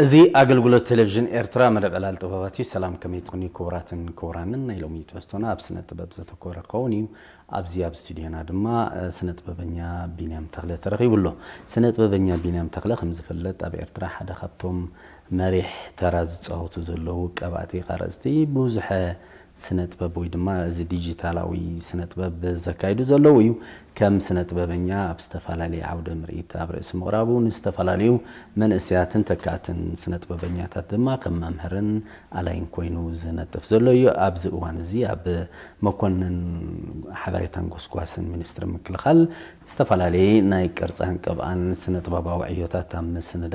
እዚ ኣገልግሎት ቴሌቪዥን ኤርትራ መደብ ዕላል ጥበባት እዩ። ሰላም፣ ከመይ ትኾኑ ክቡራትን ክቡራንን? ናይ ሎሚ ትሕዝቶና ኣብ ስነ ጥበብ ዘተኮረ ክኸውን እዩ። ኣብዚ ኣብ ስቱድዮና ድማ፣ እ፣ ስነ ጥበበኛ ቢንያም ተኽለ ተረኺቡ ኣሎ። ስነ ጥበበኛ ቢንያም ተኽለ፣ ከም ዝፍለጥ፣ ኣብ ኤርትራ ሓደ ካብቶም መሪሕ ተራ ዝጻወቱ ዘለዉ ቀባእቲ ቀረጽቲ ብዙሐ ስነ ጥበብ ወይ ድማ እዚ ዲጂታላዊ ስነ ጥበብ ዘካይዱ ዘለዉ እዩ። ከም ስነ ጥበበኛ ኣብ ዝተፈላለዩ ዓውደ ምርኢት ኣብ ርእሲ ምቕራቡ ንዝተፈላለዩ መንእሰያትን ተካእትን ስነ ጥበበኛታት ድማ ከም መምህርን ኣላይን ኮይኑ ዝነጥፍ ዘሎ እዩ። ኣብዚ እዋን እዚ ኣብ መኮንን ሓበሬታን ጎስጓስን ሚኒስትሪ ምክልኻል ዝተፈላለየ ናይ ቅርጻን ቅብኣን ስነ ጥበባዊ ዕዮታት ኣብ ምስንዳ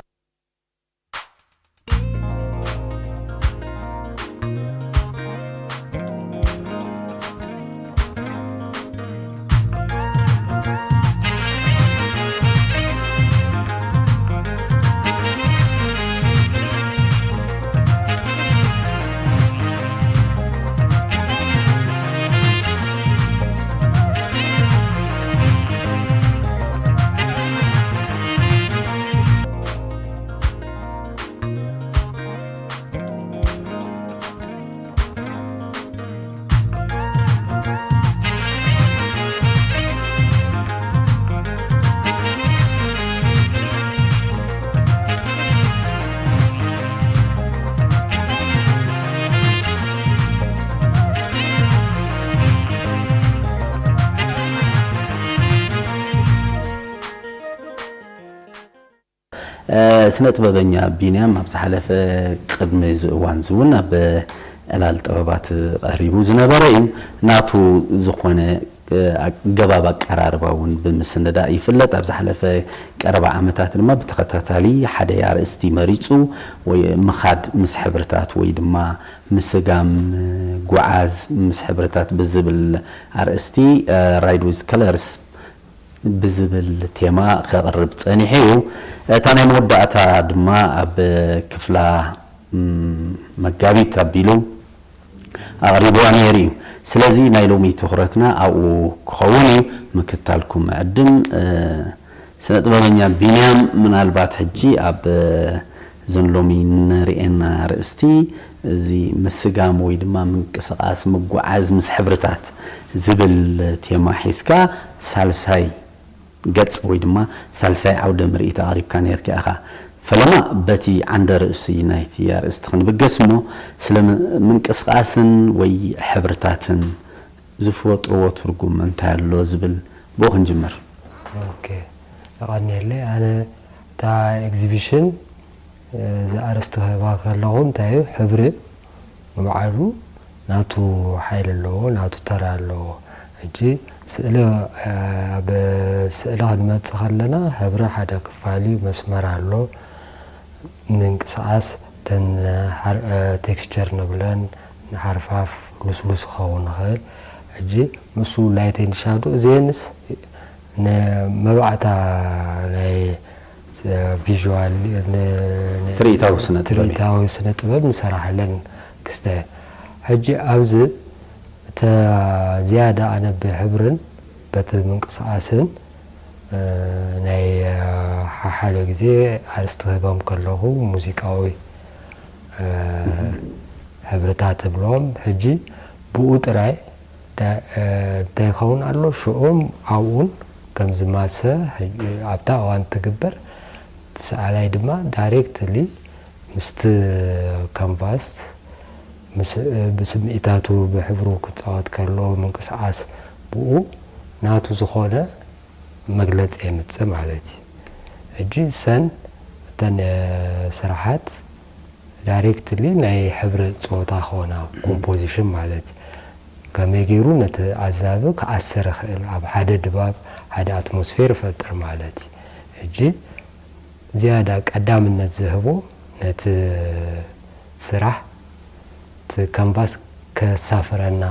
እ፣ ስነ ጥበበኛ ቢንያም ኣብ ዝሓለፈ ቅድሚ እዚ እዋን እዚ እውን ኣብ ዕላል ጥበባት ቀሪቡ ዝነበረ እዩ። ናቱ ዝኾነ፣ እ፣ ኣገባብ ኣቀራርባ እውን ብምስንዳእ ይፍለጥ። ኣብ ዝሓለፈ ቀረባ ዓመታት ድማ ብተኸታታሊ ሓደ ኣርእስቲ መሪጹ ወይ ምኻድ ምስ ሕብርታት ወይ ድማ ምስጋም፣ ምጉዓዝ ምስ ሕብርታት ብዝብል ኣርእስቲ፣ እ፣ ራይድ ዊዝ ከለርስ ብዝብል ቴማ ከቕርብ ጸኒሑ እዩ። እታ ናይ መወዳእታ ድማ ኣብ ክፍላ፣ ም፣ መጋቢት ኣቢሉ ኣቕሪብዋ ነይሩ እዩ። ስለዚ ናይ ሎሚ ትኹረትና ኣብኡ ክኸውን እዩ። ምክታልኩም ዕድም፣ እ፣ ስነ ጥበበኛ ቢንያም፣ ምናልባት ሕጂ ኣብ፣ እ፣ እዘን ሎሚ ንርእየን ኣርእስቲ፣ እዚ ምስጋም ወይ ድማ ምንቅስቓስ፣ ምጉዓዝ ምስ ሕብርታት ዝብል ቴማ ሒዝካ ሳልሳይ ገጽ ወይ ድማ ሳልሳይ ዓውደ ምርኢት ኣቕሪብካ ነይርካ ኢኻ። ፈለማ በቲ ዓንደ ርእሲ ናይቲ ኣርእስቲ ክንብገስ እሞ፣ ስለ ም-፣ ምንቅስቓስን ወይ ሕብርታትን ዝፈጥርዎ ትርጉም እንታይ ኣሎ ዝብል ብኡ ክንጅምር። ኦኬ፣ የቐንየለይ። ኣነ እታ ኤግዚቢሽን፣ እ፣ እዚ ኣርእስቲ ክህባ ከለኹ እንታይ እዩ፣ ሕብሪ ንባዕሉ ናቱ ሓይሊ ኣለዎ፣ ናቱ ተራ ኣለዎ። ሕጂ ስእሊ፣ እ፣ ኣብ ስእሊ ክንመጽእ ከለና፣ ሕብሪ ሓደ ክፋል እዩ፣ መስመር ኣሎ፣ ምንቅስቓስ፣ እተን ሓር-፣ እ፣ ቴክስቸር ንብለን፣ ንሓርፋፍ ልስሉስ ክኸውን ይኽእል። ሕጂ ምስኡ ላይት ኤንድ ሻዶ፣ እዚአንስ ንመባእታ ናይ ቪዥዋል፣ ን-፣ ን-፣ ትርኢታዊ ስነ ጥበብ እዩ። ትርኢታዊ ስነ ጥበብ ንሰራሕለን ክስተ። ሕጂ ኣብዚ እተ ዝያዳ ኣነ ብሕብርን በቲ ምንቅስቓስን፣ እ፣ ናይ፣ እ፣ ሓ-፣ ሓደ ግዜ ኣርእስቲ ክህቦም ከለኹ ሙዚቃዊ፣ እ፣ እህ። ሕብርታት እብሎም። ሕጂ ብኡ ጥራይ ዳ-፣ እ፣ እንታይ ይኸውን ኣሎ? ሽኡን ኣብኡን ከምዚ ማሰ፣ ሕጂ ኣብታ እዋን ትግበር፣ እቲ ሰኣላይ ድማ ዳይሬክትሊ ምስቲ ካንቫስ፣ ምስ፣ ብስምዒታቱ፣ ብሕብሩ ክጻወት ከሎ፣ ምንቅስቓስ ብኡ ናቱ ዝኾነ መግለጺ የምጽእ ማለት እዩ። ሕጂ ሰን እተን፣ እ፣ ስራሓት ዳይሬክትሊ ናይ ሕብሪ ጾታ ክኾና፣ ኮምፖዚሽን ማለት እዩ። ከመይ ገይሩ ነቲ ኣዛቢ ክኣስር ይኽእል፣ ኣብ ሓደ ድባብ፣ ሓደ ኣትሞስፌር ይፈጥር ማለት እዩ። ሕጂ ዝያዳ ቀዳምነት ዝህቦ ነቲ ስራሕ፣ እቲ ካንቫስ ከሳፍረና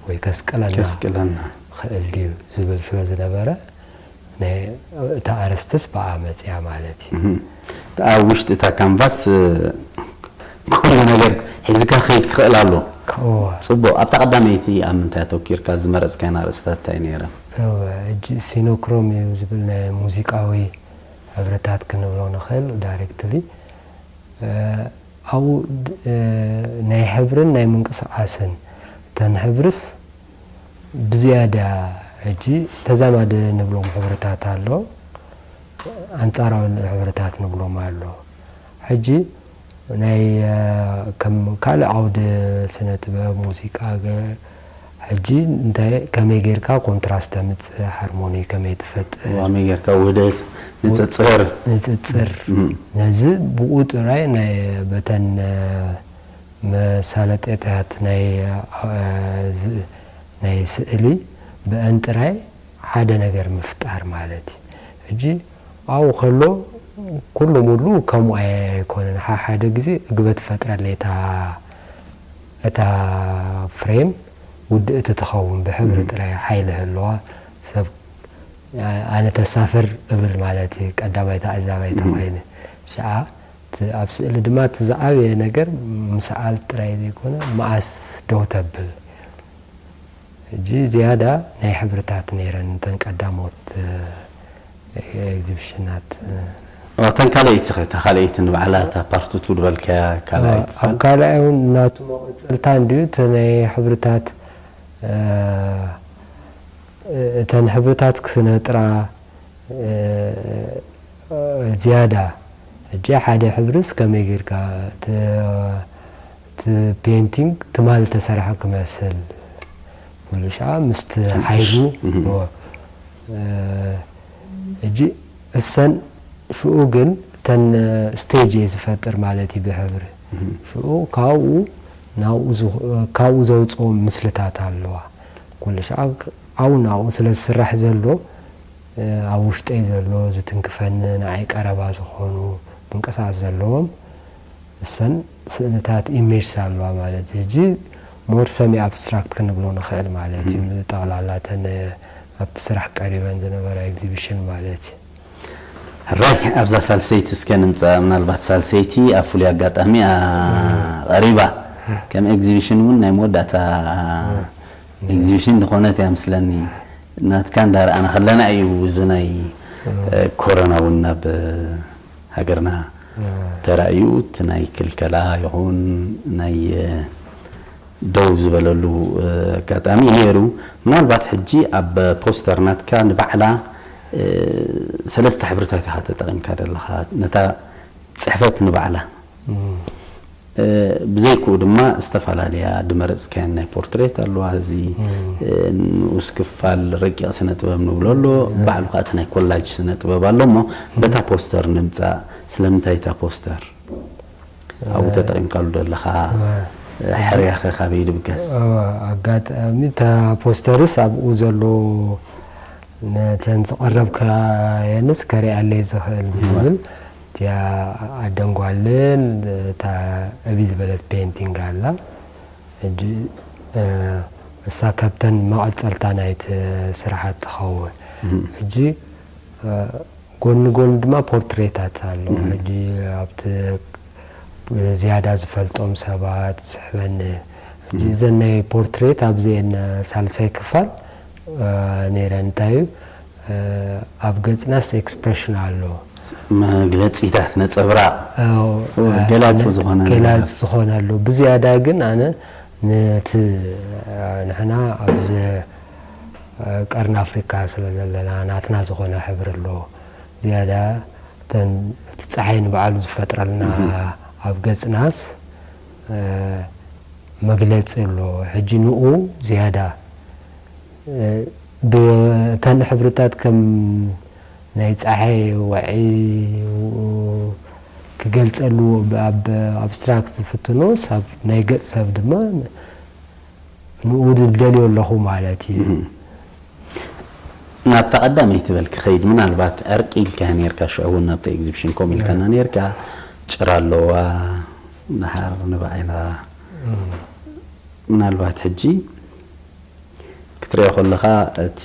ወይ ከስቅለና ከስቅለና። ክእል ድዩ ዝብል ስለ ዝነበረ፣ ናይ፣ እታ ኣርእስትስ ብኣ መጽያ ማለት እዩ። እህ። ኣብ ውሽጢ እታ ካንቫስ፣ እ፣ ኩሉ ነገር ሒዝካ ክኸይድ ክኽእል ኣሎ። እወ። ጽቡቕ። ኣብታ ቀዳመይቲ ኣብ ምንታይ ኣተኲርካ ዝመረጽካየን ኣርእስታት እንታይ ነይረን? እወ፣ ሕጂ ሲኖክሮም እዩ ዝብል ናይ ሙዚቃዊ ሕብርታት ክንብሎ ንኽእል ዳይሬክትሊ። ኣብኡ ናይ ሕብርን ናይ ምንቅስቃስን፣ እተን ሕብርስ ብዝያዳ ሕጂ ተዛማዲ ንብሎም ሕብርታት ኣሎ፣ ኣንጻራዊ ሕብርታት ንብሎም ኣሎ። ሕጂ ናይ ከም ካልእ ዓውዲ ስነ ጥበብ፣ ሙዚቃ፣ ሕጂ እንታይ፣ ከመይ ጌርካ ኮንትራስት ተምጽእ፣ ሃርሞኒ ከመይ ትፈጥር፣ ከመይ ጌርካ ውህደት፣ ንጽጽር፣ ንጽጽር፣ ነዚ ብኡ ጥራይ ናይ በተን መሳለጥያታት ናይ ናይ ስእሊ ብአን ጥራይ ሓደ ነገር ምፍጣር ማለት እዩ። ሕጂ ኣብኡ ከሎ ኩሉ ሙሉ ከምኡ ኣይኮነን። ሓደ ግዜ እግበት ፈጥረለይ እታ እታ ፍሬም ውድእቲ ትኸውን፣ ብሕብሪ ጥራይ ሓይሊ ህልዋ። ሰብ ኣነ ተሳፈር እብል ማለት እዩ፣ ቀዳማይ ተዓዛባይ ተኮይነ። ሸዓ ኣብ ስእሊ ድማ እቲ ዝዓበየ ነገር ምስዓል ጥራይ ዘይኮነ መኣስ ደው ተብል። ሕጂ ዝያዳ ናይ ሕብርታት ነይረን እተን ቀዳሞት ኤግዚቢሽናት። እተን ካልኣይቲ ኸ? እታ ካልኣይቲ ንባዕላ እታ ፓርት ቱ ዝበልካያ ካልኣይ ክፋል? ኣብ ካልኣይ እውን ናቱ መቐጸልታ እንድዩ፣ እቲ ናይ ሕብርታት፣ እተን ሕብርታት ክስነጥራ ዝያዳ። ሕጂ ሓደ ሕብርስ ከመይ ጌርካ እቲ ፔንቲንግ ትማል ተሰርሐ ክመስል፣ ኩሉ ሻዓ ምስቲ ሓይሉ። ሕጂ እሰን ሽኡ ግን እተን ስቴጅ እየ ዝፈጥር ማለት እዩ ብሕብሪ። ሽኡ ካብኡ ናብኡ ዝኹ-፣ ካብኡ ዘውፅኦም ምስልታት ኣለዋ። ኩሉ ሻዓ ኣብኡ ናብኡ ስለ ዝስራሕ ዘሎ፣ ኣብ ውሽጠይ ዘሎ ዝትንክፈኒ፣ ንዓይ ቀረባ ዝኾኑ፣ ምንቅስቃስ ዘለዎም እሰን ስእልታት ኢሜጅስ ኣለዋ ማለት እዩ። ሕጂ ሞር ሰሚ ኣብስትራክት ክንብሎ ንኽእል ማለት እዩ። ጠቕላላ እተን ኣብቲ ስራሕ ቀሪበን ዝነበራ ኤግዚቢሽን ማለት እዩ። ሕራይ፣ ኣብዛ ሳልሰይቲ እስከ ንምጻእ። ምናልባት ሳልሰይቲ ኣብ ፍሉይ ኣጋጣሚ እያ ቀሪባ። ከም ኤግዚቢሽን እውን ናይ መወዳእታ ኤግዚቢሽን ዝኾነት እያ ምስለኒ። ናትካ እንዳረኣና ከለና እዩ እዚ ናይ ኮሮና እውን ናብ ሃገርና ተራእዩ፣ እቲ ናይ ክልከላ ይኹን ናይ ደው ዝበለሉ ኣጋጣሚ ነይሩ። ምናልባት ሕጂ ኣብ ፖስተር ናትካ ንባዕላ ሰለስተ ሕብርታት ኢኻ ተጠቒምካ ዘለኻ፣ ነታ ጽሕፈት ንባዕላ። ብዘይክኡ ድማ ዝተፈላለያ ድመረጽካየን ናይ ፖርትሬት ኣለዋ። እዚ ንኡስ ክፋል ረቂቕ ስነ ጥበብ ንብሎ ኣሎ፣ ባዕሉ ከኣ እቲ ናይ ኮላጅ ስነ ጥበብ ኣሎ። እሞ በታ ፖስተር ንምጻእ። ስለምንታይ እታ ፖስተር ኣብኡ ተጠቒምካሉ ዘለኻ? ሕርያኸ ካበይ ድብገስ? ኣጋጣሚ እታ ፖስተርስ ኣብኡ ዘሎ ነተን ዝቐረብካየንስ ከሪኣለይ ዝኽእል ብዝብል፣ እቲኣ ኣደን ጓልን እታ እብይ ዝበለት ፔንቲንግ ኣላ። ሕጂ እሳ ካብተን መቐጸልታ ናይቲ ስራሓት ትኸውን። ሕጂ ጎኒ ጎኒ ድማ ፖርትሬታት ኣሎ። ሕጂ ኣብቲ ዝያዳ ዝፈልጦም ሰባት ዝስሕበኒ። ሕጂ እዘን ናይ ፖርትሬት ኣብዚአን ሳልሳይ ክፋል ነይረን። እንታይ እዩ? ኣብ ገጽናስ ኤክስፕሬሽን ኣሎ። መግለጺታት፣ ነጸብራቕ፣ ኣዎ፣ ገላጺ ዝኾነ ገላጺ ነገራት። ዝኾነ ኣሎ። ብዝያዳ ግን ኣነ ነቲ ንሕና ኣብዚ ቀርኒ ኣፍሪካ ስለ ዘለና ናትና ዝኾነ ሕብሪ ኣሎ። ዝያዳ እተን እቲ ጸሓይ ንባዕሉ ዝፈጥረልና ኣብ ገጽናስ መግለጺ ኣሎ። ሕጂ ንኡ ዝያዳ ብተን ሕብርታት ከም ናይ ጸሓይ ወዒ ክገልጸሉ ኣብ ኣብስትራክት ዝፍትኖስ ኣብ ናይ ገጽ ሰብ ድማ ንኡ ዝደልዮ ኣለኹ ማለት እዩ። ናብታ ቀዳመይቲ በል ክኸይድ፣ ምናልባት ዕርቂ ኢልካ ነርካ፣ ሽዑ እውን ናብቲ ኤግዚቢሽን ኮም ኢልካና ነርካ። ጭራ ኣለዋ፣ ደሓር ንባዕላ። ምናልባት ሕጂ ክትሪኦ ከለኻ እቲ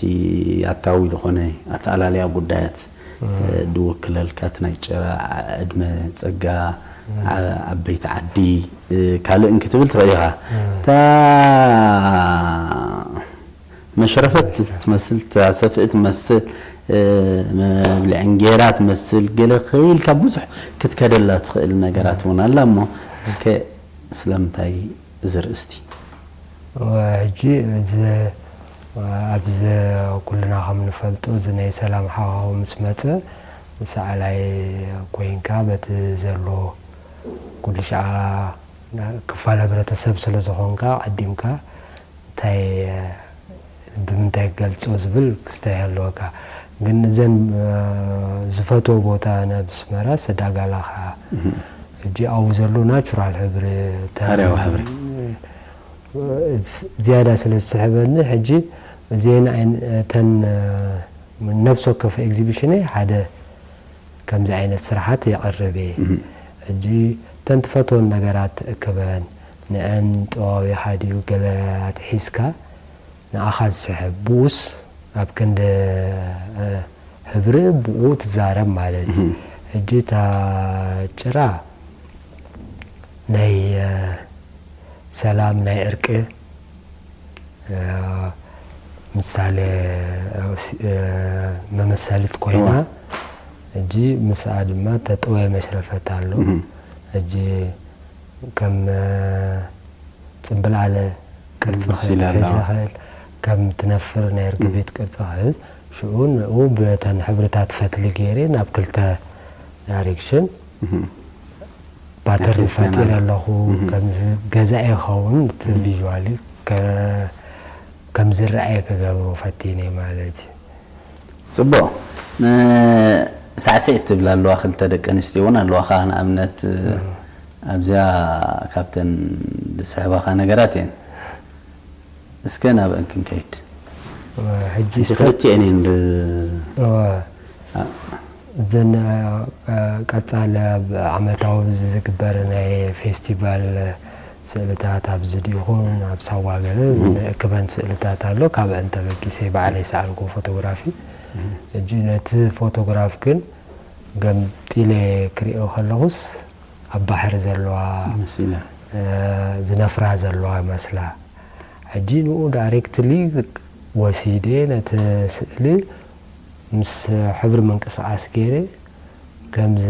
ኣታዊ ዝኾነ ኣተኣላልያ ጉዳያት ድውክለልካ፣ እቲ ናይ ጭራ፣ ዕድመ፣ ጸጋ፣ ዓበይቲ ዓዲ፣ ካልእን ክትብል ትኽእል ኢኻ። እታ መሽረፈት ትመስል፣ ሰፍኢ ትመስል፣ መብልዒ እንጌራ ትመስል፣ ገለ ከይልካ ብዙሕ ክትከደላ ትኽእል ነገራት እውን ኣላ። እሞ እስከ ስለምንታይ እዚ ርእስቲ? ሕጂ እዚ ኣብዚ ኩልና ከም ንፈልጦ እዚ ናይ ሰላም ሃዋሁ ምስ መፀ ሰኣላይ ኮይንካ በቲ ዘሎ ኩሉ ሻዓ ክፋል ሕብረተሰብ ስለ ዝኾንካ ቀዲምካ እንታይ ብምንታይ ክገልፆ ዝብል ክስተይ ኣለወካ። ግን እዘን ዝፈትዎ ቦታ ነብስመራ ሰዳጋላኻ ሕጂ ኣብኡ ዘሎ ናቹራል ሕብሪ ኣርያዊ ሕብሪ ዝያዳ ስለ ዝስሕበኒ ሕጂ እዚአን ተን ነብሲ ወከፍ ኤግዚቢሽነይ ሓደ ከምዚ ዓይነት ስራሓት የቕርብ እየ። ሕጂ እተን ትፈትወን ነገራት ትእክበን ንአን ጠዋዊኻ ድዩ ገለ ኣትሒዝካ ንኣኻ ዝስሕብ ብኡስ ኣብ ክንዲ ሕብሪ ብኡ ትዛረብ ማለት እዩ። ሕጂ እታ ጭራ ናይ ሰላም ናይ እርቂ ምሳሌ መመሰልት ኮይና ሕጂ ምስኣ ድማ ተጠወየ መሽረፈት ኣሎ። ሕጂ ከም ፅምብላለ ቅርፂ ክትሕዝ ይኽእል፣ ከም ትነፍር ናይ ርግቢት ቅርፂ ክሕዝ ሽኡ ንኡ ብተን ሕብርታት ፈትሊ ገይረ ናብ ክልተ ዳይሬክሽን ፓተርን ፈጢረ ኣለኹ። ከምዚ ገዛኢ ይኸውን እቲ ቪዥዋሊ ከም ዝረኣየ ክገብሮ ፈቲነ ማለት እዩ። ፅቡቕ። ሳዕስዒት ትብል ኣለዋ፣ ክልተ ደቂ ኣንስትዮ እውን ኣለዋኻ። ንኣብነት ኣብዚኣ ካብተን ዝስሕባኻ ነገራት እየን። እስከ ናብአን ክንከይድ። ሕጂ ክልቲኤን እየን ብ- እወ። እዘን ቀፃሊ ኣብ ዓመታዊ ዝግበር ናይ ፌስቲቫል ስእልታት ኣብዚ ድኹን ኣብ ሳዋ ገለ ክበን ስእልታት ኣሎ። ካብአን ተበጊሰ ባዕለይ ሰኣልኩ ፎቶግራፊ። ሕጂ ነቲ ፎቶግራፍ ግን ገምጢለ ክሪኦ ከለኹስ ኣብ ባሕሪ ዘለዋ መሲላ ዝነፍራ ዘለዋ ይመስላ። ሕጂ ንኡ ዳይሬክትሊ ወሲደ ነቲ ስእሊ ምስ ሕብሪ ምንቅስቃስ ገይረ ከምዚ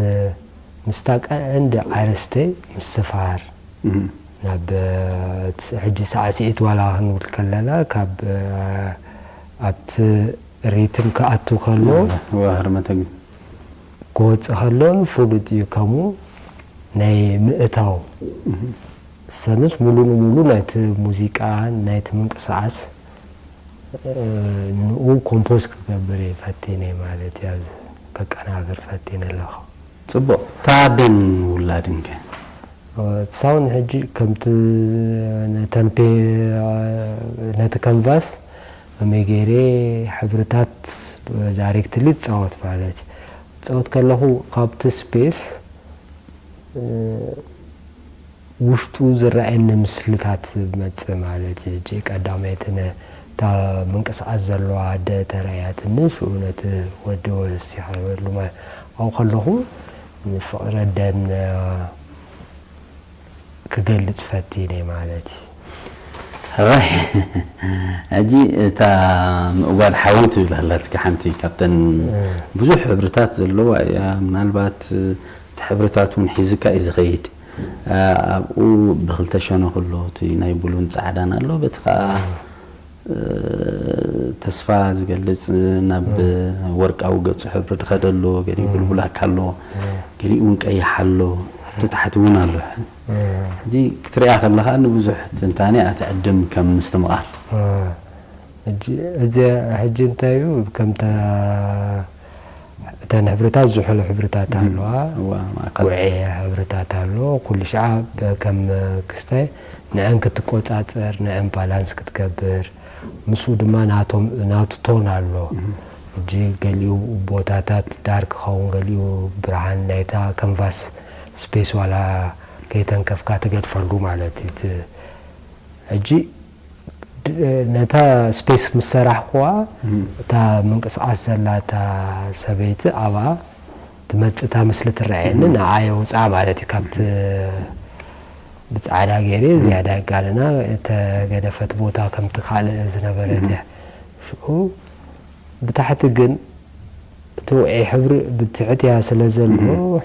ምስታ ቀንዲ ኣርእስተይ ምስፋር ናብ ሕጂ ሳዕስዒት ዋላ ክንብል ከለና ካብ ኣብቲ ሪትም ክኣቱ ከሎ ወህርመተ ግዜ ክወፅእ ከሎን ፍሉጥ እዩ። ከምኡ ናይ ምእታው ሰንስ ሙሉ ንሙሉ ናይቲ ሙዚቃ ናይቲ ምንቅስቃስ ንኡ ኮምፖዝ ክገብር እየ ፈቲነ ማለት እዩ። ኣብዚ ከቀናብር ፈቲነ ኣለኹ። ፅቡቕ። ታደን ውላድንከ? ሳውን ሕጂ ከምቲ ነተን ፔ- ነቲ ከንቫስ ከመይ ገይረ ሕብርታት ዳይሬክትሊ ትፃወት ማለት እዩ። ትፃወት ከለኹ ካብቲ ስፔስ ውሽጡ ዝረኣየኒ ምስልታት መፅእ ማለት እዩ። ሕጂ ቀዳመይቲ ነታ ምንቅስቃስ ዘለዋ ኣደ ተረእያትኒ ሽኡ ነቲ ወዲ ወሲኸ በሉ ማለት ኣብኡ ከለኹ ፍቕሪ ኣደን ክገልፅ ፈቲነ ማለት እዩ። ሕራይ ሕጂ እታ ምእጓድ ሓዊ ትብል ኣላትካ ሓንቲ ካብተን ብዙሕ ሕብርታት ዘለዋ እያ። ምናልባት እቲ ሕብርታት እውን ሒዝካ እዩ ዝኸይድ። ኣብኡ ብክልተ ሸነኽ ኣሎ፣ እቲ ናይ ቡሉን ፃዕዳን ኣሎ፣ በቲ ከዓ ተስፋ ዝገልፅ ናብ ወርቃዊ ገፁ ሕብሪ ዝኸደ ኣሎ፣ ገሊኡ ቡልቡላካ ኣሎ፣ ገሊኡ እውን ቀይሕ ኣሎ፣ ኣብቲ ታሕቲ እውን ኣሎ። ሕጂ ክትሪኣ ከለኻ ንብዙሕ ትንታነ እያ ትዕድም ከም ምስትምቓር። ሕጂ እዚ ሕጂ እንታይ እዩ ከምታ እተን ሕብርታት ዝሑል ሕብርታት ኣለዋ፣ ውዕየ ሕብርታት ኣሎ። ኩሉ ሻዓ ከም ክስታይ ንዐን ክትቆፃፀር ንዐን ባላንስ ክትገብር ምስኡ ድማ ናቶም ናቱ ቶን ኣሎ። ሕጂ ገሊኡ ቦታታት ዳርክ ክኸውን ገሊኡ ብርሃን ናይታ ከንቫስ ስፔስ ዋላ ከይተንከፍካ ትገድፈሉ ማለት እዩ። እቲ ሕጂ ነታ ስፔስ ምስ ሰራሕኩዋ እታ ምንቅስቃስ ዘላ እታ ሰበይቲ ኣብኣ ትመፅእ እታ ምስሊ ትረኣየኒ ንዓ የውፅኣ ማለት እዩ። ካብቲ ብፃዕዳ ገይረ ዝያዳ የጋንና እተገደፈት ቦታ ከምቲ ካልእ ዝነበረት እያ። ሽዑ ብታሕቲ ግን እቲ ውዑይ ሕብሪ ብትሕት እያ ስለ ዘሎ፣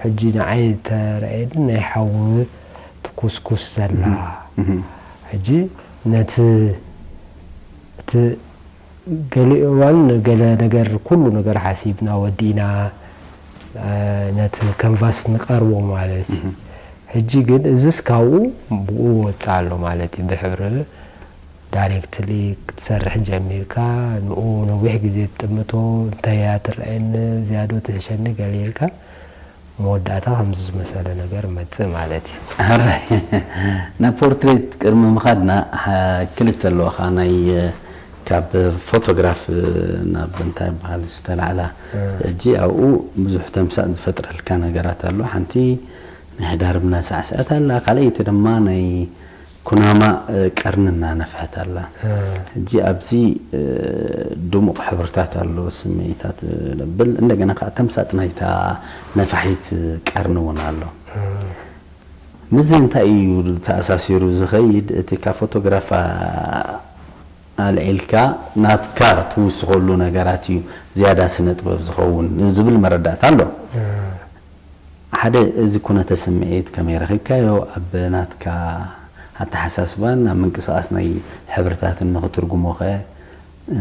ሕጂ ንዓይ ተረኣየኒ ናይ ሓዊ ትኩስኩስ ዘላ። ሕጂ ነቲ እቲ ገሊኡ እዋን ገለ ነገር፣ ኩሉ ነገር ሓሲብና ወዲእና፣ ነቲ ከንቫስ ንቐርቦ ማለት እዩ። ሕጂ ግን እዝስ ካብኡ ብኡ ወፅእ ኣሎ ማለት እዩ። ብሕብሪ ዳይሬክትሊ ክትሰርሕ ጀሚርካ፣ ንኡ ነዊሕ ግዜ ትጥምቶ፣ እንታይ እያ ትረኣየኒ፣ ዝያዶ ትሕሸኒ ገለ ኢልካ፣ መወዳእታ ከምዚ ዝመሰለ ነገር መጽእ ማለት እዩ። ሕራይ። ናብ ፖርትሬት ቅድሚ ምኻድና፣ ሓ-፣ ክልተ ኣለዋኻ፣ ናይ፣ ካብ ፎቶግራፍ ናብ እንታይ ይበሃል ዝተላዕላ። ሕጂ ኣብኡ ብዙሕ ተምሳጥ ዝፈጥረልካ ነገራት ኣሎ። ሓንቲ ናይ ሕዳር ብና ሳዕስዐት ኣላ፣ ካልኣይቲ ድማ ናይ ኩናማ፣ እ፣ ቀርኒ እናነፍሐት ኣላ። ሕጂ ኣብዚ፣ እ፣ ድሙቕ ሕብርታት ኣሎ፣ ስምዒታት፣ እ፣ ነብል፣ እንደገና ከኣ ተምሳጥ ናይታ ነፋሒት ቀርኒ እውን ኣሎ። ምስዚ እንታይ እዩ ተኣሳሲሩ ዝኸይድ? እቲ ካብ ፎቶግራፍ ኣልዒልካ ናትካ ትውስኸሉ ነገራት እዩ ዝያዳ ስነ ጥበብ ዝኸውን ዝብል መረዳእታ ኣሎ። ሓደ፣ እዚ ኩነተ ስምዒት ከመይ ረኺብካዮ? ኣብ ናትካ ኣተሓሳስባን ኣብ ምንቅስቓስ ናይ ሕብርታትን ንኽትርጉሞ ኸ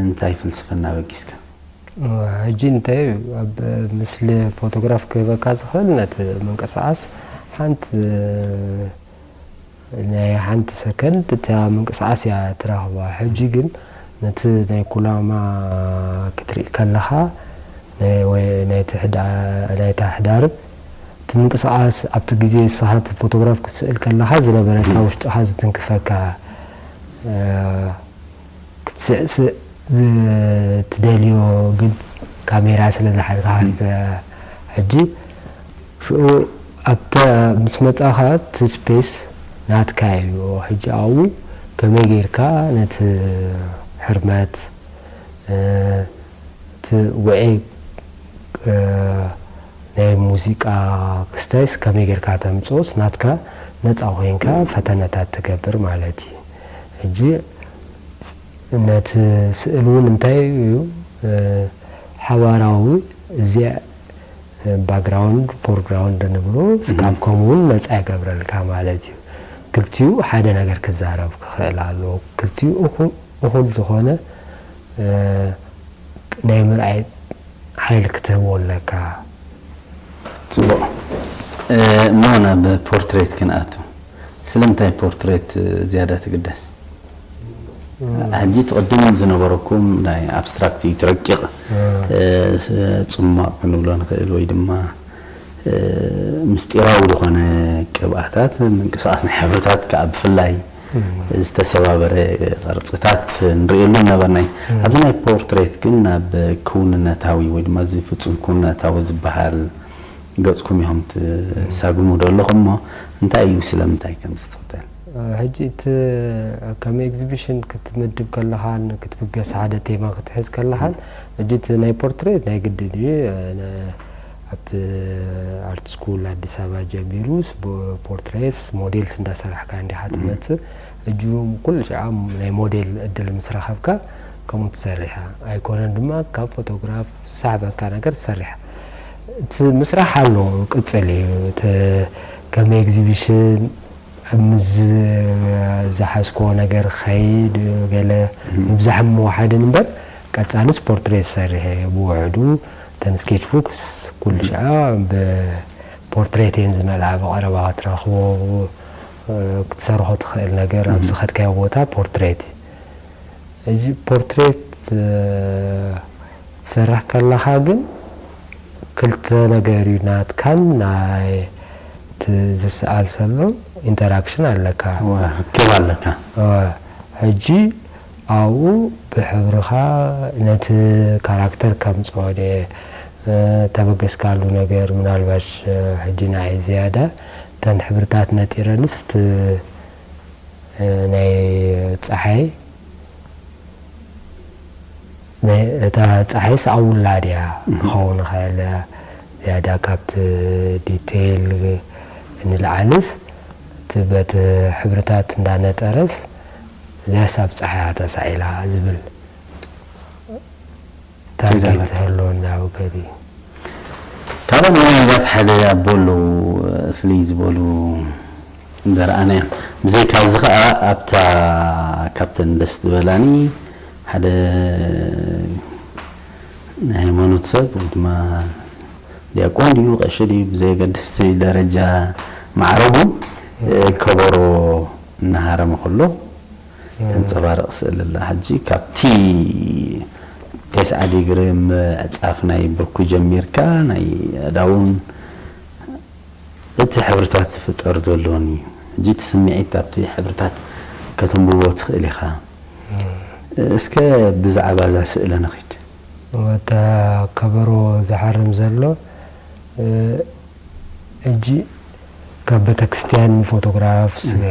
እንታይ ፍልስፍና በጊስካ? ሕጂ እንታይ ኣብ ምስሊ ፎቶግራፍ ክህበካ ዝኽእል፣ ነቲ ምንቅስቓስ ሓንቲ ናይ ሓንቲ ሰከንድ እታ ምንቅስቓስ እያ ትረኽባ። ሕጂ ግን ነቲ ናይ ኩናማ ክትርኢ ከለኻ፣ ናይ፣ ወይ ናይቲ ሕዳ-፣ ናይታ ሕዳርብ እቲ ምንቅስቓስ ኣብቲ ግዜ ንስኻ እቲ ፎቶግራፍ ክትስእል ከለኻ ዝነበረካ፣ ውሽጥኻ ዝትንክፈካ፣ እ፣ ክትስዕስዕ ዝ-፣ ትደልዮ፣ ግን ካሜራ ስለ ዝሓዝካ፣ ሕጂ ሽዑ ኣብተ-፣ ምስ መጻኻ እቲ ስፔስ ናትካ እዩ። ሕጂ ኣብኡ ከመይ ጌርካ ነቲ ሕርመት፣ እ፣ እቲ ውዑይ፣ እ፣ ናይ ሙዚቃ ክስታይስ ከመይ ጌርካ ተምጽኦስ ናትካ ነጻ ኮይንካ ፈተነታት ትገብር ማለት እዩ። ሕጂ ነቲ ስእል እውን እንታይ እዩ፣ እ፣ ሓባራዊ እዚኣ፣ እ፣ ባክግራውንድ ፎርግራውንድ ንብሎ፣ ስካብ ከምኡ እውን ነጻ ይገብረልካ ማለት እዩ። ክልቲኡ ሓደ ነገር ክዛረብ ክኽእል ኣለዎ። ክልቲኡ እኹ-፣ እኹል ዝኾነ፣ እ፣ ናይ ምርኣይ ሓይሊ ክትህቦ ኣለካ። ጽቡቕ። እ፣ እሞ ናብ ፖርትሬት ክንኣቱ። ስለምንታይ ፖርትሬት ዝያዳ ትግደስ? ሕጂ እቲ ቅድም ዝነበረኩም ናይ ኣብስትራክት እዩ፣ እቲ ረቂቕ፣ እ፣ ስ-፣ ጽማቕ ክንብሎ ንኽእል ወይ ድማ፣ እ፣ ምስጢራዊ ዝኾነ ቅብኣታት፣ ምንቅስቓስ ናይ ሕብርታት ከኣ ብፍላይ ዝተሰባበረ ቅርጽታት ንርእየሉ ነበርና። ኣብዚ ናይ ፖርትሬት ግን ናብ ክውንነታዊ ወይ ድማ እዚ ፍጹም ክውንነታዊ ዝበሃል ገጽኩም ኢኹም ትሳግሙ ዘለኹም እሞ፣ እንታይ እዩ፣ ስለምንታይ ከምዚ ትኽተል? ሕጂ እቲ ከም ኤግዚቢሽን ክትምድብ ከለኻን ክትብገስ፣ ሓደ ቴማ ክትሕዝ ከለኻን፣ ሕጂ እቲ ናይ ፖርትሬት ናይ ግድን እዩ። ነ-፣ ኣብቲ ኣርት ስኩል ኣዲስ ኣበባ ጀሚሩ ስ-፣ ቦ-፣ ፖርትሬትስ ሞዴልስ እንዳሰራሕካ እንዲኻ ትመጽእ። ሕጂ እውን ኩሉ ሻዕ ናይ ሞዴል እድል ምስ ረኸብካ ከምኡ ትሰርሕ ኢኻ። ኣይኮነን ድማ ካብ ፎቶግራፍ ዝሰሕበካ ነገር ትሰርሕ ኢኻ። እቲ ምስራሕ ኣሎ፣ ቅጽል እዩ። እቲ ከም ኤግዚቢሽን ኣብ ምስ ዝሓዝኮ ነገር ክኸይድ፣ ገለ ምብዛሕን ምውሓድን እምበር፣ ቀጻልስ ፖርትሬት ዝሰርሕ እየ ብውሕዱ። እተን ስኬች ቡክስ ኩሉ ሻዕ ብፖርትሬት እየን ዝመልኣ፣ ብቐረባ ክትረኽቦ፣ እ፣ ክትሰርሖ ትኽእል ነገር ኣብ ዝኸድካዮ ቦታ ፖርትሬት እዩ። ሕጂ ፖርትሬት፣ እ፣ ትሰርሕ ከለኻ ግን ክልተ ነገር እዩ ናትካን ናይ እቲ ዝሰኣል ሰሎ ኢንተራክሽን ኣለካ። እወ፣ ርክብ ኣለካ። እወ፣ ሕጂ ኣብኡ ብሕብርኻ ነቲ ካራክተር ከምጽኦ ድየ፣ እ፣ ተበገስካሉ ነገር ምናልባሽ፣ እ፣ ሕጂ ንዓይ ዝያዳ እተን ሕብርታት ነጢረንስ እቲ፣ እ፣ ናይ ጸሓይ ናይ እታ ጸሓይስ ኣብ ውላድያ ክኸውን ይኽእል፣ ዝያዳ ካብቲ ዲቴይል ንላዕልስ፣ እቲ በቲ ሕብርታት እንዳነጠረስ፣ እዚኣስ ኣብ ጸሓያ ተሳኢላ ዝብል። ታርጌት ከይዳለካ። ዝህልወና ኣብ ገሊ ካብኦም ምናልባት ሓደ ኣቦ ኣለዉ፣ ፍልይ ዝበሉ ዘረኣና እዮም። ብዘይካ እዚ ኸዓ ኣብታ ካብተን ደስ ዝበላኒ ሓደ ናይ ሃይማኖት ሰብ ወይ ድማ ዲያቆን ድዩ ቀሺ ድዩ ብዘየገድስ ደረጃ ማዕረጉ ከበሮ እናሃረመ ከሎ ተንጸባርቕ ስእሊ ኣላ። ሕጂ ካብቲ ተስዓ ዲግሪ ምዕጻፍ ናይ ብርኩ ጀሚርካ ናይ ኣእዳውን እቲ ሕብርታት ዝፍጠር ዘሎን እዩ። ሕጂ እቲ ስምዒት ኣብቲ ሕብርታት ከተንብቦ ትኽእል ኢኻ። እስከ ብዛዕባ እዛ ስእሊ ንኺድ። ወታ ከበሮ ዝሓርም ዘሎ እ፣ ሕጂ ካብ ቤተክርስትያን ፎቶግራፍ ስለ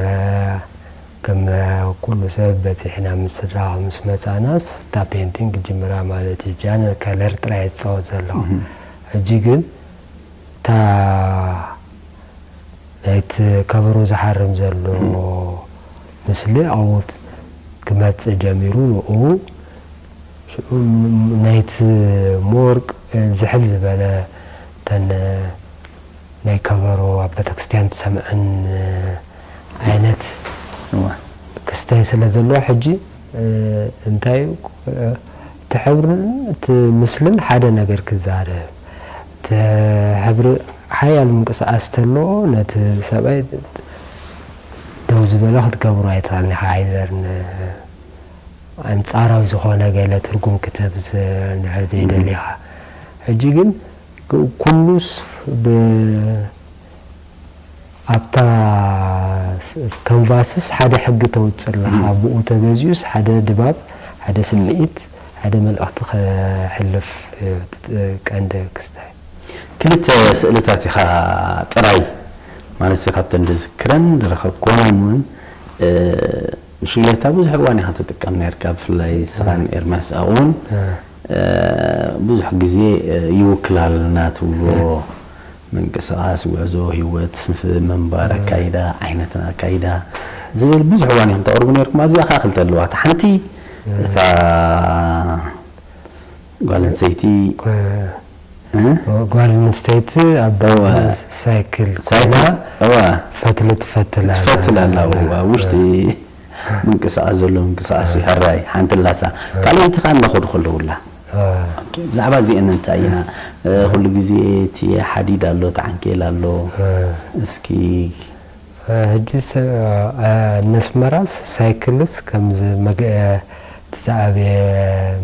ከም ኩሉ ሰብ በፂሕና ምስ ስድራ ምስ መፃናስ እታ ፔንቲንግ ክጅምራ ማለት እዩ። ጃነ ከለር ጥራይ ዝፃወት ዘለኹ። ሕጂ ግን እታ ናይቲ ከበሮ ዝሓርም ዘሎ ምስሊ ኣብኡ ክመጽእ ጀሚሩ። ንኡ ሽዑ ናይቲ ሞር ዝሕል ዝበለ እተን ናይ ከበሮ ኣብ ቤተክርስትያን ትሰምዐን ዓይነት እዋ። ክስታይ ስለ ዘለዎ ሕጂ እንታይ እዩ እቲ ሕብርን እቲ ምስልን ሓደ ነገር ክዛረብ እቲ ሕብሪ ሓያል ምንቅስቃስ ተሎ ነቲ ሰብኣይ ደው ዝበለ ክትገብሮ ኣይትኽእልን ኢኻ። ኣይዘር ኣንጻራዊ ዝኾነ ገለ ትርጉም ክትህብ እንድሕር ዘይደሊኻ ሕጂ ግን ኩሉስ ብ ኣብታ ከንቫስስ ሓደ ሕጊ ተውፅእ ኣለኻ። ብኡ ተገዚኡስ ሓደ ድባብ፣ ሓደ ስምዒት፣ ሓደ መልእኽቲ ከሕልፍ እዩ እቲ ቀንዲ ክስታይ። ክልተ ስእልታት ኢኻ ጥራይ ማለት ካብተን ዝዝክረን ዝረኸብኮን እውን ሽግሌታ ብዙሕ እዋን ኢኻ ትጥቀም ነርካ ብፍላይ ስኻን ኤርሚያስ ኣብኡ እውን ብዙሕ ግዜ ይውክላልና ትብሎ ምንቅስቃስ ጉዕዞ ህይወት ምንባር ኣካይዳ ዓይነትን ኣካይዳ ዝብል ብዙሕ እዋን ኢኹም ተቕርቡ ነርኩም ኣብዚኣ ከዓ ክልተ ኣለዋ እታ ሓንቲ እታ ጓል ኣንስተይቲ ጓል ኣንስተይቲ ኣብ ሳይክል ኮይና ፈትሊ ትፈትል ትፈትል ኣላ ውሽጢ ምንቅስቃስ ዘሎ ምንቅስቃስ ይሕራይ ሓንቲ ላሳ ካልኣይቲ ከዓ እንዳኸዱ ከለውላ ብዛዕባ እዚአን እንታይ ኢና ኩሉ ግዜ እቲ ሓዲድ ኣሎ እቲ ዓንኬል ኣሎ እስኪ ሕጂ ነስመራስ ሳይክልስ ከምዚ ትዛኣበየ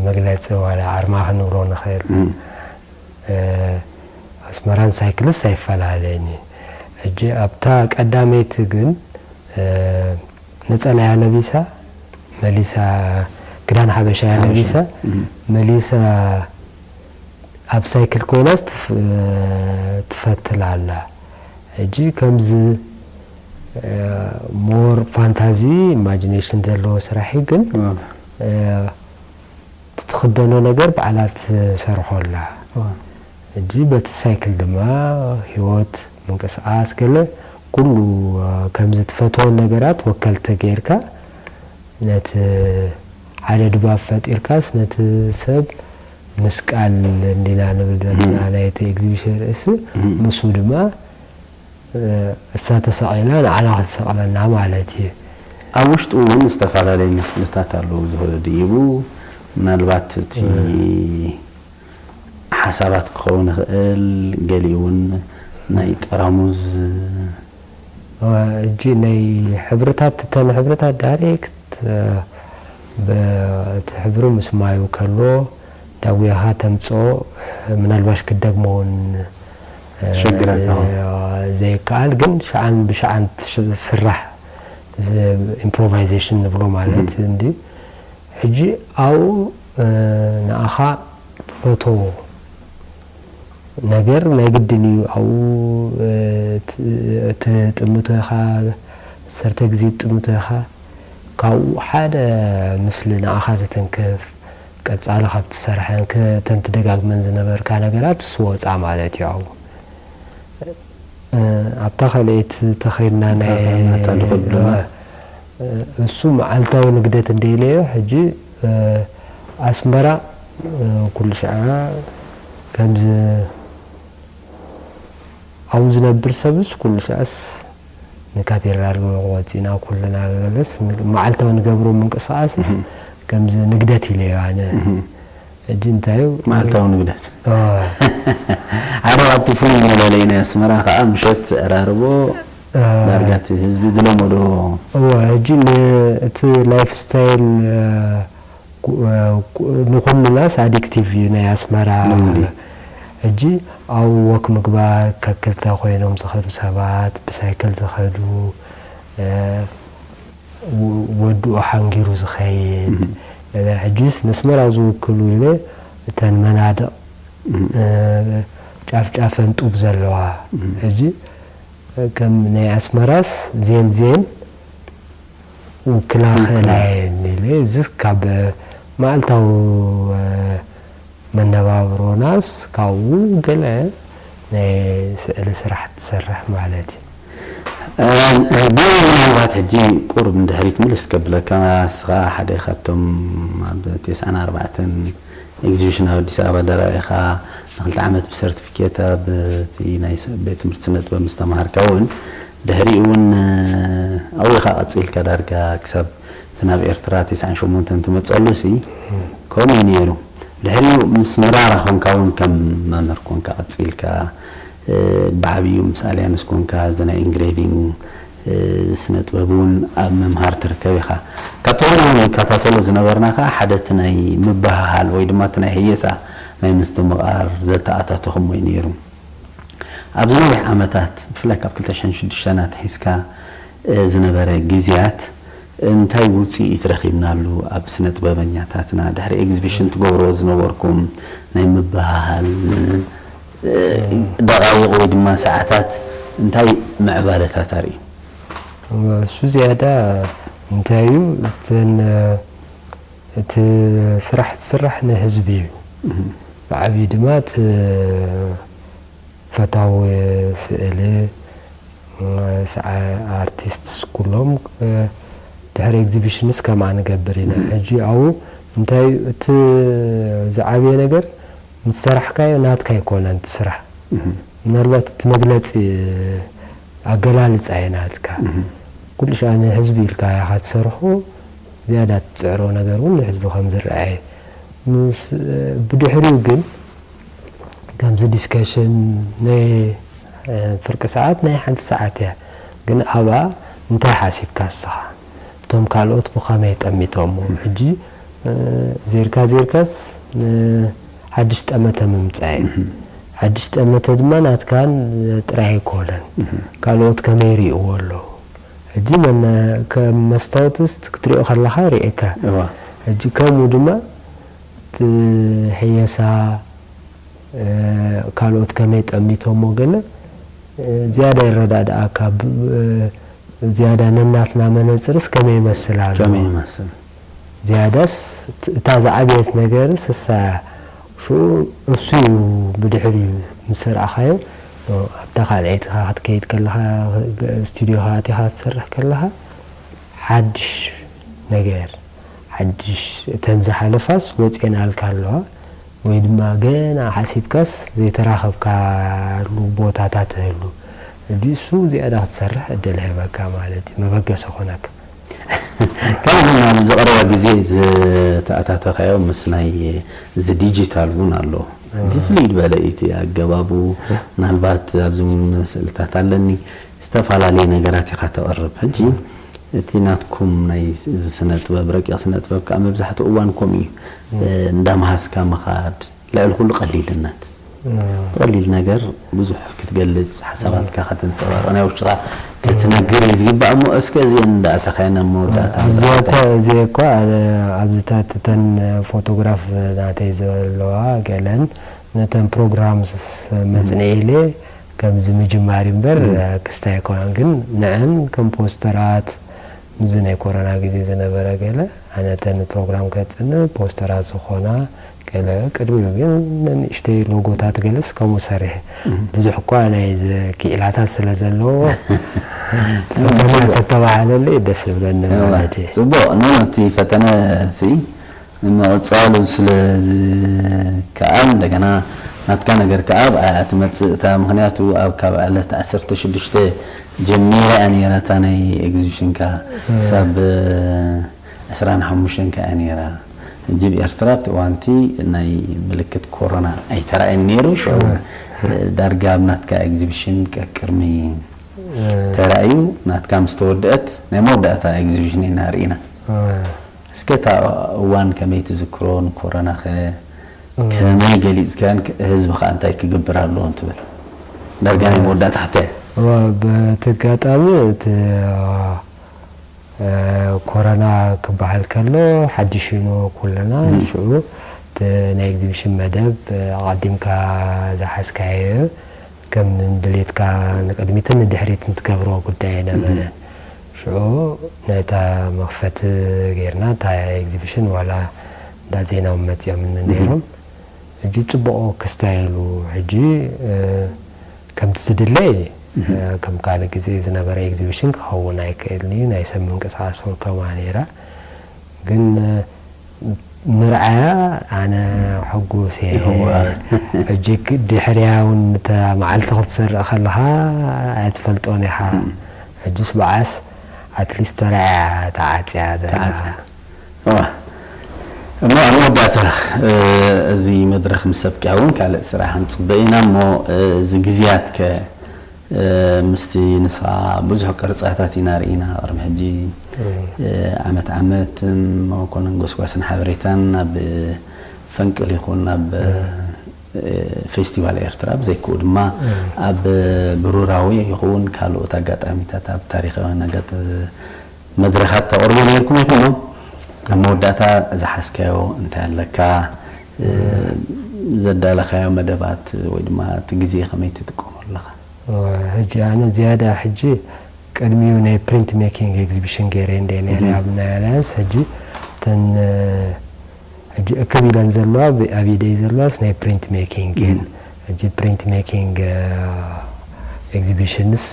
መግለፂ ዋላ ኣርማ ክንብሎ ንኽእል ኣስመራን ሳይክልስ ኣይፈላለየን እዩ ሕጂ ኣብታ ቀዳመይቲ ግን ነፀላያ ለቢሳ መሊሳ ክዳን ሓበሻ ለቢሳ መሊሳ ኣብ ሳይክል ኮይናስ ትፈትል ኣላ ሕጂ ከምዚ ሞር ፋንታዚ ኢማጂኔሽን ዘለዎ ስራሕ እዩ ግን ትትኽደኖ ነገር ባዕላ ትሰርሖ ኣላ ሕጂ በቲ ሳይክል ድማ ህይወት ምንቅስቃስ ገለ ኩሉ ከምዚ ትፈትዎ ነገራት ወከልቲ ጌርካ ነቲ ሓደ ድባብ ፈጢርካስ ነቲ ሰብ ምስቃል እንዲና ንብል ዘለና ናይቲ ኤግዚቢሽን ርእሲ ምስኡ ድማ እሳ ተሰቒላ ንዓና ክትሰቕለና ማለት እዩ። ኣብ ውሽጡ እውን ዝተፈላለዩ ምስልታት ኣለዉ ዝድይቡ ምናልባት እቲ ሓሳባት ክኸውን ይኽእል ገሊኡ እውን ናይ ጠራሙዝ እጂ ናይ ሕብርታት እተን ሕብርታት ዳይሬክት እቲ ሕብሪ ምስ ማዩ ከሎ ዳጉያኻ ተምፅኦ ምናልባሽ ክትደግሞ እውን ዘይከኣል ግን ሸዓን ብሸዓን ዝስራሕ ኢምፕሮቫይዜሽን ንብሎ ማለት እንዲ ሕጂ ኣብኡ ንኣኻ ትፈትዎ ነገር ናይ ግድን እዩ ኣብኡ ትጥምቶ ኢኻ ሰርተ ግዜ ትጥምቶ ኢኻ ካብኡ ሓደ ምስሊ ንኣኻ ዘተንክፍ ቀጻሊ ካብ ትሰርሐን ከተን ትደጋግመን ዝነበርካ ነገራት እሱ ወጻ ማለት እዩ ኣብኡ ኣብታ ካልኣይቲ ተኸይድና ናይ እሱ መዓልታዊ ንግደት እንደ ኢለዮ ሕጂ ኣስመራ ኩሉ ሻዕ ከምዚ ኣብኡ ዝነብር ሰብስ ኩሉ ሻዕስ ንካቴድራል ወፂና ኩልና ገለስ መዓልታዊ ንገብሮ ምንቅስቃስስ ከምዚ ንግደት ኢለዮ ኣነ። ሕጂ እንታይ እዩ? መዓልታዊ ንግደት። ሓደ ካብቲ ፍሉይ መለለይ ናይ ኣስመራ ከዓ ምሸት ዕራርቦ ዳርጋ እቲ ህዝቢ ዝለመዶ። እወ፣ ሕጂ እቲ ላይፍ ስታይል ንኹልናስ ኣዲክቲቭ እዩ ናይ ኣስመራ። ሕጂ ኣብ ወክ ምግባር ከክልተ ኮይኖም ዝኸዱ ሰባት፣ ብሳይክል ዝኸዱ፣ ወድኡ ሓንጊሩ ዝኸይድ። ሕጂስ ንስመራ ዝውክሉ ኢለ እተን መናድቕ ጫፍጫፈን ጡብ ዘለዋ። ሕጂ ከም ናይ ኣስመራስ ዜን ዜን ውክላ ክእላ እየን ኢለ። እዚ ካብ መዓልታዊ መነባብሮናስ ካብኡ ገለ ናይ ስእሊ ስራሕ ትሰርሕ ማለት እዩ። ብናይ ምናልባት ሕጂ ቁሩብ ንድሕሪት ምልስ ከብለካ፣ ንስኻ ሓደ ካብቶም ኣብ ተስዓን ኣርባዕተን ኤግዚቢሽን ኣብ ኣዲስ ኣበባ ደራኢኻ ንክልተ ዓመት ብሰርቲፊኬት ኣብ እቲ ናይ ቤት ትምህርቲ ስነ ጥበብ ምስ ተማሃርካ እውን ድሕሪኡ እውን ኣብኡ ኢኻ ቀፂልካ ዳርጋ ክሳብ እቲ ናብ ኤርትራ ተስዓን ሸሞንተን ትመፀሉ ሲ ከምኡ እዩ ነይሩ። ድሕሪኡ ምስ መራራ ኮንካ እውን ከም መምህር ኮንካ ቀፂልካ ብዓብዩ ምስ ኣልያንስ ኮንካ እዚ ናይ ኢንግሬቪንግ ስነ ጥበብ እውን ኣብ ምምሃር ትርከብ ኢኻ። ካብቶም ዝከታተሎ ዝነበርና ከዓ ሓደ እቲ ናይ ምብህሃል ወይ ድማ እቲ ናይ ህየሳ ናይ ምስትምቓር ዘተኣታተኹሞ እዩ ነይሩ። ኣብዚ ነዊሕ ዓመታት ብፍላይ ካብ ክልተ ሽሕን ሽዱሽተን ኣትሒዝካ ዝነበረ ግዜያት እንታይ ውፅኢት ረኺብናሉ ኣብ ስነ ጥበበኛታትና ድሕሪ ኤግዚቢሽን ትገብርዎ ዝነበርኩም ናይ ምብህሃል ደቓይቕ ወይ ድማ ሰዓታት እንታይ ምዕባለታት ኣርእዩ? እሱ ዝያዳ እንታይ እዩ እተን እቲ ስራሕ ዝስራሕ ንህዝቢ እዩ። ብዓብዩ ድማ እቲ ፈታዊ ስእሊ ኣርቲስትስ ኩሎም ድሕሪ ኤግዚቢሽንስ ከምኣ ንገብር ኢና። ሕጂ ኣብኡ እንታይ እቲ ዝዓበየ ነገር ምስ ሰራሕካዮ ናትካ ኣይኮነን እቲ ስራሕ። ምናልባት እቲ መግለፂ ኣገላልፃ እዩ ናትካ። ኩሉ ሻዕ ንህዝቢ ኢልካ ኢኻ ትሰርሖ፣ ዝያዳ ትፅዕሮ ነገር እውን ንህዝቢ ከም ዝረኣየ። ምስ ብድሕሪኡ ግን ከምዚ ዲስከሽን ናይ ፍርቂ ሰዓት ናይ ሓንቲ ሰዓት እያ። ግን ኣብኣ እንታይ ሓሲብካ እስኻ? እቶም ካልኦት ብኸመይ ጠሚቶሞ? ሕጂ ዜርካ ዜርካስ ሓድሽ ጠመተ ምምፃእ እዩ። ሓድሽ ጠመተ ድማ ናትካን ጥራይ ኣይኮነን። ካልኦት ከመይ ይርእይዎ ኣለዉ? ሕጂ ከም መስታወትስ ክትሪኦ ከለኻ ይርእየካ። ሕጂ ከምኡ ድማ ህየሳ ካልኦት ከመይ ጠሚቶሞ ገለ ዝያዳ ይረዳድኣካ። ዝያዳ ነናትና መነፅርስ ከመይ ይመስል ኣሎ? ዝያዳስ እታ ዝዓበየት ነገርስ እሳ እያ። ሽኡ እሱ እዩ ብድሕሪኡ ምስ ረኣኻዮ ኣብታ ካልኣይትኻ ክትከይድ ከለኻ ስቱዲዮኻ ኣቲኻ ክትሰርሕ ከለኻ ሓድሽ ነገር ሓድሽ እተን ዝሓለፋስ ወፅኤናልካ ኣለዋ ወይ ድማ ገና ሓሲብካስ ዘይተራኸብካሉ ቦታታት እህሉ እሱ ዝያዳ ክትሰርሕ ዕድል ህበካ ማለት እዩ መበገሲ ኮነካ። ከምኡ ኣብዚ ቀረባ ግዜ ዝተኣታተኻዮ ምስ ናይ እዚ ዲጂታል እውን ኣሎ። እዚ ፍልይ ዝበለ እዩ እቲ ኣገባቡ። ምናልባት ኣብዚ እውን ስእልታት ኣለኒ ዝተፈላለየ ነገራት ኢኻ ተቕርብ። ሕጂ እቲ ናትኩም ናይ እዚ ስነ ጥበብ ረቂቕ ስነ ጥበብ ከዓ መብዛሕትኡ እዋን ከምኡ እዩ። እንዳምሃዝካ ምኻድ ልዕሊ ኩሉ ቀሊልነት። ብቐሊል ነገር ብዙሕ ክትገልፅ ሓሳባትካ ከተንፀባርቕ ናይ ውሽጥኻ ክትነግር እዩ ዝግባእ እሞ እስከ እዚአን እንዳእተኻየን ኣብ መወዳእታ ኣብዚ እኳ እዚ እኳ ኣብዚታት እተን ፎቶግራፍ ናተይ ዘለዋ ገለን ነተን ፕሮግራምስ መፅንዒ ኢለ ከምዚ ምጅማር እምበር ክስታይ ኣይኮነን ግን ንዐን ከም ፖስተራት ምስዚ ናይ ኮሮና ግዜ ዝነበረ ገለ ኣነ እተን ፕሮግራም ከፅንዕ ፖስተራት ዝኾና ገለ ቅድሚኡ ግን ንእሽተይ ሎጎታት ገለስ ከምኡ ሰሪሐ ብዙሕ እኳ ናይ ክኢላታት ስለ ዘለዎ ፈተና ተተባሃለለይ ደስ ይብለኒ ማለት እዩ። ፅቡቕ ኖ እቲ ፈተነ ሲ ንምቕጻሉ ስለ ዝከኣል፣ እንደገና ናትካ ነገር ከኣ ብኣያ ትመጽእ እታ፣ ምኽንያቱ ኣብ ካብ ዕለት ዓሰርተ ሽዱሽተ ጀሚራ እያ ነይራ እታ ናይ ኤግዚቢሽንካ፣ ክሳብ ዕስራን ሓሙሽተን ከኣ እያ ነይራ። ሕጂ ብኤርትራ ኣብቲ እዋንቲ ናይ ምልክት ኮሮና ኣይተራእየን ነይሩ። ሽዑ ዳርጋ ኣብ ናትካ ኤግዚቢሽን ቀቅርሚ ተራእዩ፣ ናትካ ምስ ተወደአት ናይ መወዳእታ ኤግዚቢሽን ኢና ርኢና። እስከ እታ እዋን ከመይ ትዝክሮ? ንኮረናኸ ከመይ ገሊጽካዮን ህዝቢ ኸኣ እንታይ ክገብር ኣለዎ እንትብል ዳርጋ ናይ መወዳእታ ሕቶ እያ። በቲ ኣጋጣሚ እቲ ኮረና ክበሃል ከሎ ሓድሽ ዩ ንኩልና። ሽዑ እቲ ናይ ኤግዚቢሽን መደብ ኣቐዲምካ ዝሓዝካዮ ከም ድሌትካ ንቅድሚትን ንድሕሪትን ትገብሮ ጉዳይ ኣይነበረን። ሽዑ ነታ መኽፈቲ ጌርና እታ ኤግዚቢሽን ዋላ እንዳ ዜና እውን መጺኦምኒ ነይሮም። ሕጂ ጽቡቕ ክስታይ ኢሉ ሕጂ ከምቲ ዝድለ ከም ካልእ ግዜ ዝነበረ ኤግዚቢሽን ክኸውን ኣይክእልን እዩ። ናይ ሰብ ምንቅስቓስ ወርከማ ነይራ ግን ምርኣያ ኣነ ሕጉስ እየ። ሕጂ ድሕርያ እውን እታ መዓልቲ ክትሰርእ ከለኻ ኣይትፈልጦን ኢኻ። ሕጅስ ብዓስ ኣትሊስት ተራእያ ተዓፅያ ዘላ። ተዓፅያ። እዋ። እሞ ኣብ መወዳእታ እዚ መድረኽ ምስ ኣብቅያ እውን ካልእ ስራሕ ንፅበ ኢና እሞ እዚ ግዜያት ከ ምስቲ ንስኻ ብዙሕ ቅርፃታት ኢና ርኢና ቅድሚ ሕጂ ዓመት ዓመት መኮነን ጎስጓስን ሓበሬታን ናብ ፈንቅል ይኹን ናብ ፌስቲቫል ኤርትራ ብዘይክኡ ድማ ኣብ ብሩራዊ ይኹን ካልኦት ኣጋጣሚታት ኣብ ታሪኻውያን ኣጋጥ መድረኻት ተቕርቡ ነይርኩም ኢኹም ኣብ መወዳእታ ዝሓዝካዮ እንታይ ኣለካ ዘዳለኻዮ መደባት ወይ ድማ እቲ ግዜ ከመይ ትጥቀሞ ኣለኻ ሕጂ ኣነ ዝያዳ ሕጂ ቅድሚኡ ናይ ፕሪንት ሜኪንግ ኤግዚቢሽን ገይረ እንደ ነይረ ኣብ ናይ ኣልያንስ ሕጂ ተን ሕጂ እክብ ኢለን ዘለዋ ኣብ ኢደይ ዘለዋስ ናይ ፕሪንት ሜኪንግ እየን ሕጂ ፕሪንት ሜኪንግ ኤግዚቢሽንስ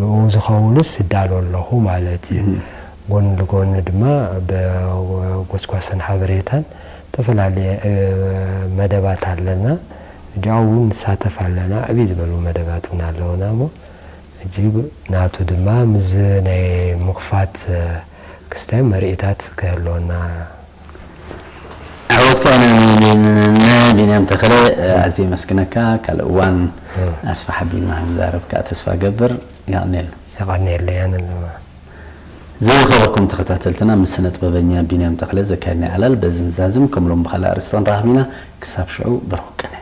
ንኡ ዝኸውንስ ይዳሎ ኣለኹ ማለት እዩ ጎን ንጎን ድማ ብጎስጓስን ሓበሬታን ዝተፈላለየ መደባት ኣለና እጃ እውን ንሳተፍ ኣለና ዕብይ ዝበሉ መደባት እውን ኣለውና እሞ ሕጂ ናቱ ድማ ምስ ናይ ምኽፋት ክስታይ መርኢታት ክህልወና ዓወትካ ንቢንያም ተኸለ ኣዝየ መስግነካ ካልእ እዋን ኣስፋሕ ኣቢልና ንዛረብ ከዓ ተስፋ ገብር የቐንየልና የቐንየለይ ኣነ ድማ ዝኸበርኩም ተኸታተልትና ምስ ስነ ጥበበኛ ቢንያም ተኽለ ዘካየድና ዕላል በዚ ንዛዝም ከም ሎም ብኻልእ ኣርእስቲ ክንራኸብ ኢና ክሳብ ሽዑ ብሩኽ ቅነ